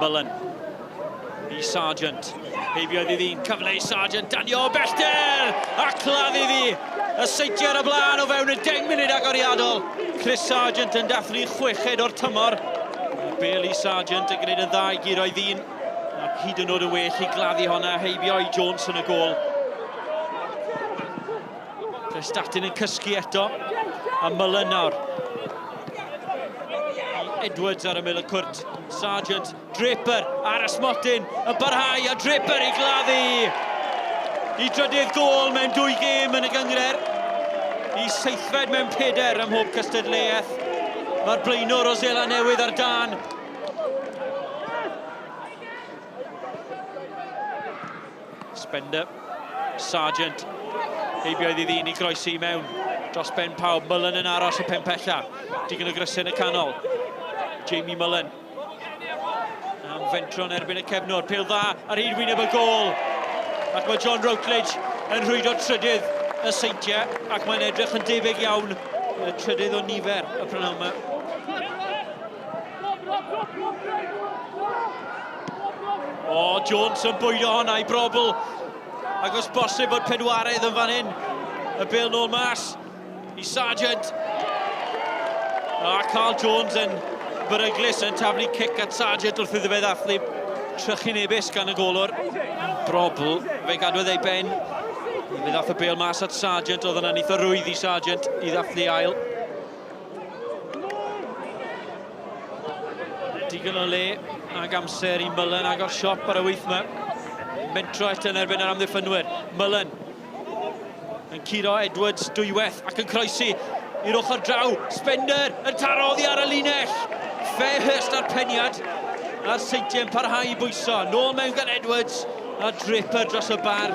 Mullen i Sargent. Heibio iddi ddyn, cyfle i Sargent, danio o bellter! A claddu iddi! Y seintiau ar y blaen o fewn y 10 munud agoriadol. Chris Sargent yn dathlu chweched o'r tymor. Bale i Sargent yn gwneud yn dda i guro i ddyn. Ac hyd yn oed yn well i gladdu honna, heibio i Jones yn y gôl. Prestatyn yn cysgu eto, a Mullen nawr. Edwards ar ymyl y cwrt, Sargent, Draper ar y smotyn, yn barhau a Draper i gladdu. I drydydd gôl mewn dwy gêm yn y gyngrer. I seithfed mewn peder ym mhob cystadleuaeth. Mae'r blaenwr o Seland Newydd ar dân. Spender, Sargent, heibio iddi ddyn i groesi i mewn. Dros ben pawb, Mullen yn aros y pen pella. Digon o grysau yn y canol. Jamie Mullen. Am fentro yn erbyn y cefnwr. Pêl dda ar hyd wyneb y gôl. Ac mae John Routledge yn rhwydo trydydd y Seintiau ac mae'n edrych yn debyg iawn y trydydd o nifer y prynhawn yma. O, Jones yn bwydo honna i Brobl. Ac os bosib bod pedwaredd yn fan hyn. Y bêl nôl mas i Sargent. A Carl Jones yn beryglus yn taflu cic at Sargent wrth iddo fe ddathlu trychinebus gan y golwr. Brobl, fe gadwodd ei ben. Fe ddath y bêl mas at Sargent, oedd yna'n eitha rwydd i Sargent i ddathlu ail. Digon o le ag amser i Mullen agor siop ar y wyth yma. Mentro eto yn erbyn yr amddiffynwyr. Mullen yn curo Edwards dwywaith ac yn croesi i'r ochr draw. Spender yn taro oddi ar y linell. Fairhurst ar peniad. A'r Seintiau yn parhau i bwyso. Nôl mewn gan Edwards a Draper dros y bar.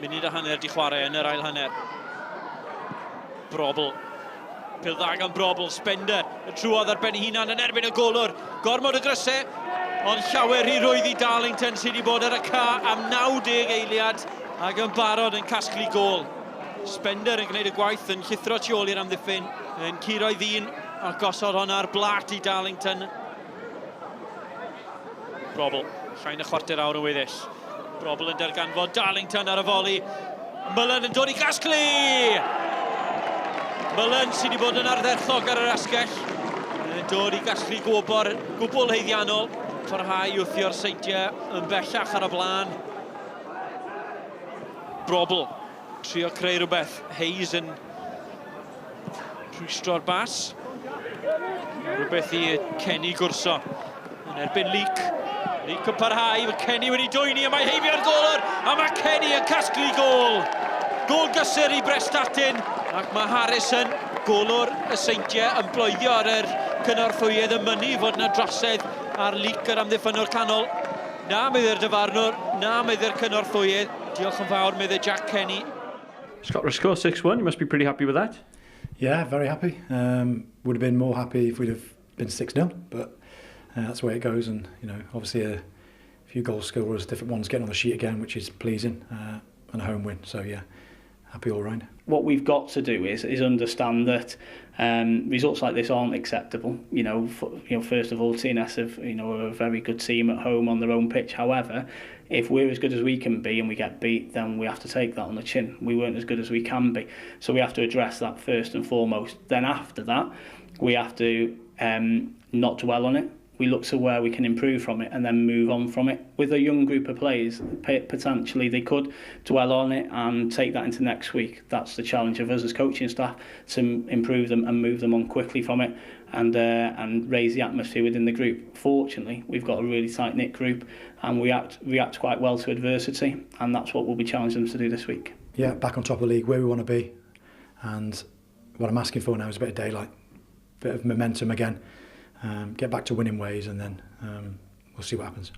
Munud a hanner di chwarae yn yr ail hanner. Brobl. Pil dda gan Brobl, Spender, y trwodd ar ben ei hunan yn erbyn y golwr. Gormod o grysau, ond llawer rhy rwydd i Darlington sydd wedi bod ar y ca am 90 eiliad ac yn barod yn casglu gôl. Spender yn gwneud y gwaith yn llithro tu ôl i'r amddiffyn, yn curo i ddyn a gosod hon ar blat i Darlington. Brobl, llai na chwarter awr yn weddill. Brobl yn darganfod Darlington ar y foli. Mullen yn dod i gasglu! Mullen sydd wedi bod yn ardderchog ar yr asgell. Yn dod i gasglu gwobr gwbl haeddiannol. Parhau wthio'r Seintiau yn bellach ar y blaen. Brobl, trio creu rhywbeth. Hayes yn rhwystro'r bas. Rhywbeth i Kenny gwrso. Yn erbyn Leek. Leek yn parhau, mae Kenny wedi dwyni a mae heibio'r golwr a mae Kenny yn casglu gôl. Gôl gysur i Brestatyn ac mae Harrison, golwr y Seintiau, yn bloeddio ar yr cynorthwyydd yn mynnu fod yna drosedd ar Leek yr amddiffynnwr canol. Na, meddai'r dyfarnwr, na, meddai'r cynorthwyydd. Diolch yn fawr, meddai Jack Kenny. Scott Ruscoe, 6-1, you must be pretty happy with that. Yeah, very happy. Would have been more happy if we'd have been 6-0, but that's the way it goes. And, you know, obviously a few goal scorers, different ones getting on the sheet again, which is pleasing, and a home win. So, yeah, happy all round. What we've got to do is understand that results like this aren't acceptable. You know, first of all, TNS have, you know, are a very good team at home on their own pitch. However, if we're as good as we can be and we get beat, then we have to take that on the chin. We weren't as good as we can be. So we have to address that first and foremost. Then after that, we have to not dwell on it. We look to where we can improve from it and then move on from it. With a young group of players, potentially they could dwell on it and take that into next week. That's the challenge of us as coaching staff, to improve them and move them on quickly from it and raise the atmosphere within the group. Fortunately, we've got a really tight-knit group and we react quite well to adversity, and that's what we'll be challenging them to do this week. Yeah, back on top of the league, where we want to be, and what I'm asking for now is a bit of daylight, a bit of momentum again. Get back to winning ways, and then we'll see what happens.